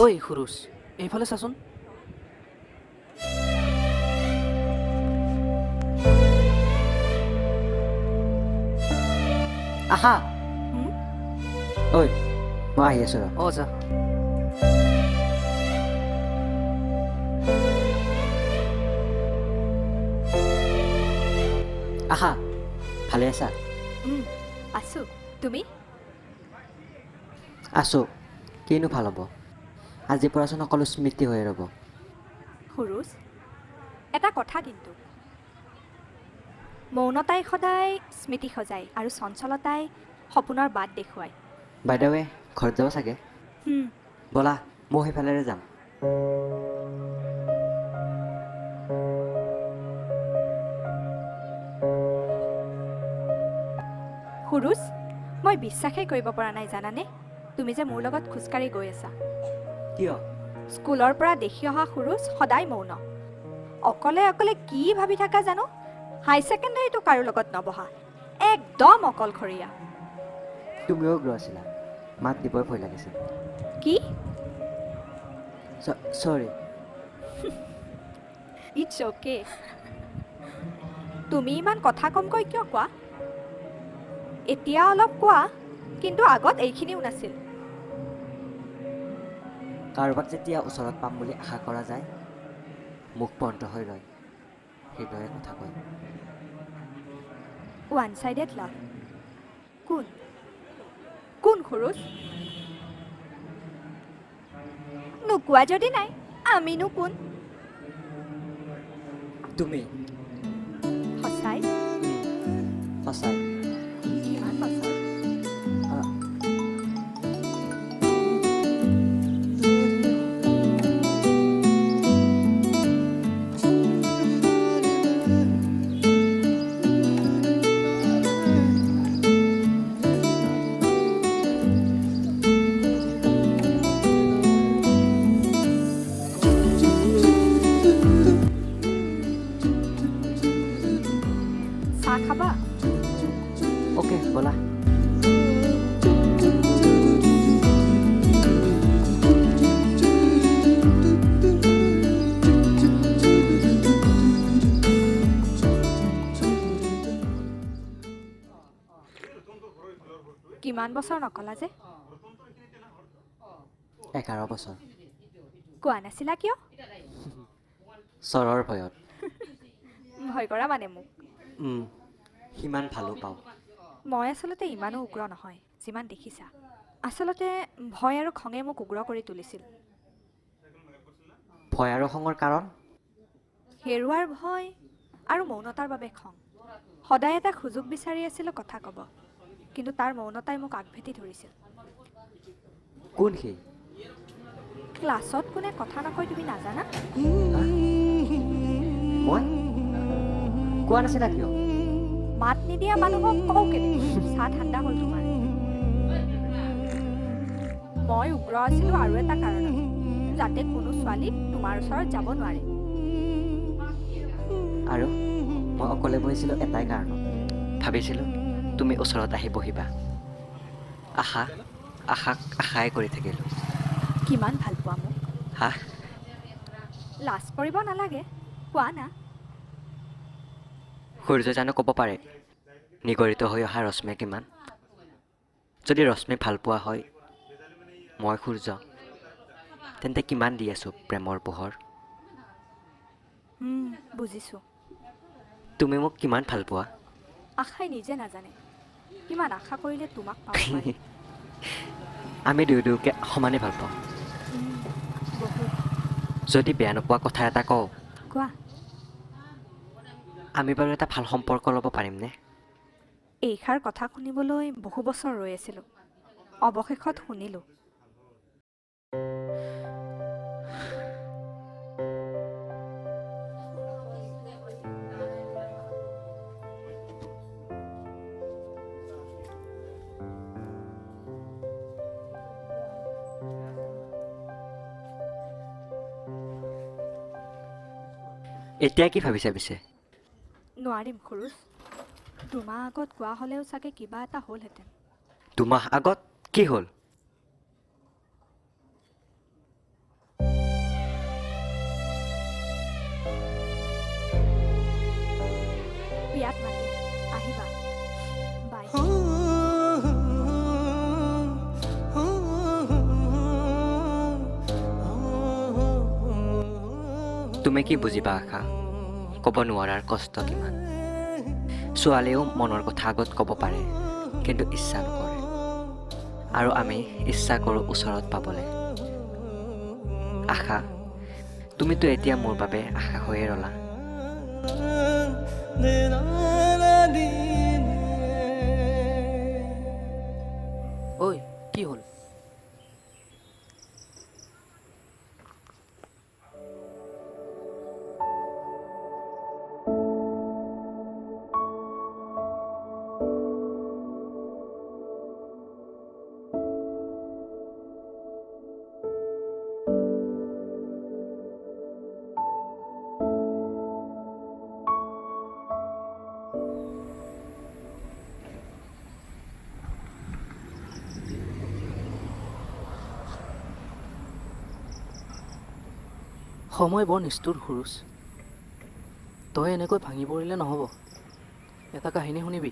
ঐ সুৰুজ, এইফালে চাচোন। আহা। ঐ, মই আহি আছোঁ ৰ। অঁ, যা। আহা, ভালে আছা? আছোঁ, তুমি? আছোঁ, কিনো ভাল হ'ব, আজিৰ পৰাচোন সকলো স্মৃতি হৈ ৰ'ব। সুৰুজ, এটা কথা কিন্তু, মৌনতাই সদায় স্মৃতি সজায় আৰু চঞ্চলতাই সপোনৰ বাট দেখুৱায়। বাইদেৱে ঘৰত যাব চাগে, ব'লা মই সেইফালেৰে যাম। সুৰুজ, মই বিশ্বাসেই কৰিব পৰা নাই জানানে, তুমি যে মোৰ লগত খোজকাঢ়ি গৈ আছা। কিয়? স্কুলৰ পৰা দেখি অহা সুৰুজ সদায় মৌন, অকলে অকলে কি ভাবি থাকা জানো। হাই ছেকেণ্ডাৰীতো কাৰো লগত নবহা, একদম অকলশৰীয়া। তুমিও উগ্ৰ আছিলা, মাত দিবই ভয় লাগিছিল। কি? চৰি। It's okay. তুমি ইমান কথা কমকৈ কিয় কোৱা? এতিয়া অলপ কোৱা, কিন্তু আগত এইখিনিও নাছিল। কাৰোবাক যেতিয়া ওচৰত পাম বুলি আশা কৰা যায়, মুখ বন্ধ হৈ ৰয়, হৃদয়ে কথা কয়। ওৱান চাইডেড লাভ। কোন কোন সুৰুজ? নোকোৱা যদি নাই, আমিনো কোন? তুমি। সঁচাই? সঁচাই। কিমান বছৰ? চাহ খাবা? অ'কে, ব'লা। কিমান বছৰ নকলা যে? 11 বছৰ। কোৱা নাছিলা কিয়? চৰৰ ভয়ত। ভয় কৰা মানে মোক? সিমান ভালো পাওঁ। মই আচলতে ইমানো উগ্ৰ নহয় যিমান দেখিছা। আচলতে ভয় আৰু খঙে মোক উগ্ৰ কৰি তুলিছিল। ভয় আৰু খঙৰ কাৰণ? হেৰুৱাৰ ভয় আৰু মৌনতাৰ বাবে খং। সদায় এটা সুযোগ বিচাৰি আছিলোঁ কথা ক'ব, কিন্তু তাৰ মৌনতাই মোক আগভেটি ধৰিছিল। কোন সি? ক্লাছত কোনে কথা নকয় তুমি নাজানা? মই কোৱা নাছিলা কিয়? মাত নিদিয়া মানুহক কওঁ কেনেকৈ? চাহ ঠাণ্ডা হ'ল তোমাৰ। মই উগ্ৰ আছিলোঁ আৰু এটা কাৰণত, যাতে কোনো ছোৱালী তোমাৰ ওচৰত যাব নোৱাৰে। আৰু মই অকলে বহিছিলোঁ এটাই কাৰণত, ভাবিছিলোঁ তুমি ওচৰত আহি বহিবা। আশা আশাক আশাই কৰি থাকিলোঁ। কিমান ভাল পোৱা মোক? হা? লাজ কৰিব নালাগে, কোৱা না। সূৰ্য জানো ক'ব পাৰে নিগৰিত হৈ অহা ৰশ্মি কিমান? যদি ৰশ্মি ভাল পোৱা হয়, মই সূৰ্য, তেন্তে কিমান দি আছোঁ প্ৰেমৰ পোহৰ। বুজিছোঁ। তুমি মোক কিমান ভাল পোৱা? আশাই নিজে নাজানে কিমান আশা কৰিলে তোমাক পাব পাৰি। আমি দুয়ো দুয়োকে সমানে ভাল পাওঁ। যদি বেয়া নোপোৱা কথা এটা কওঁ। কোৱা। আমি বাৰু এটা ভাল সম্পৰ্ক ল'ব পাৰিমনে? এইষাৰ কথা শুনিবলৈ বহু বছৰ ৰৈ আছিলোঁ, অৱশেষত শুনিলোঁ। এতিয়া কি ভাবিছা পিছে? নোৱাৰিম সুৰুজ, দুমাহ আগত কোৱা হ'লেও চাগে কিবা এটা হ'লহেঁতেন। দুমাহ আগত কি হ'ল? তুমি কি বুজিবা আশা, ক'ব নোৱাৰাৰ কষ্ট কিমান। ছোৱালীয়েও মনৰ কথা আগত ক'ব পাৰে, কিন্তু ইচ্ছা নকৰে। আৰু আমি ইচ্ছা কৰোঁ ওচৰত পাবলৈ। আশা, তুমিতো এতিয়া মোৰ বাবে আশা হৈয়ে ৰ'লা। ঐ, কি হ'ল? সময় বৰ নিষ্ঠুৰ সুৰুজ। তই এনেকৈ ভাঙি পৰিলে নহ'ব। এটা কাহিনী শুনিবি?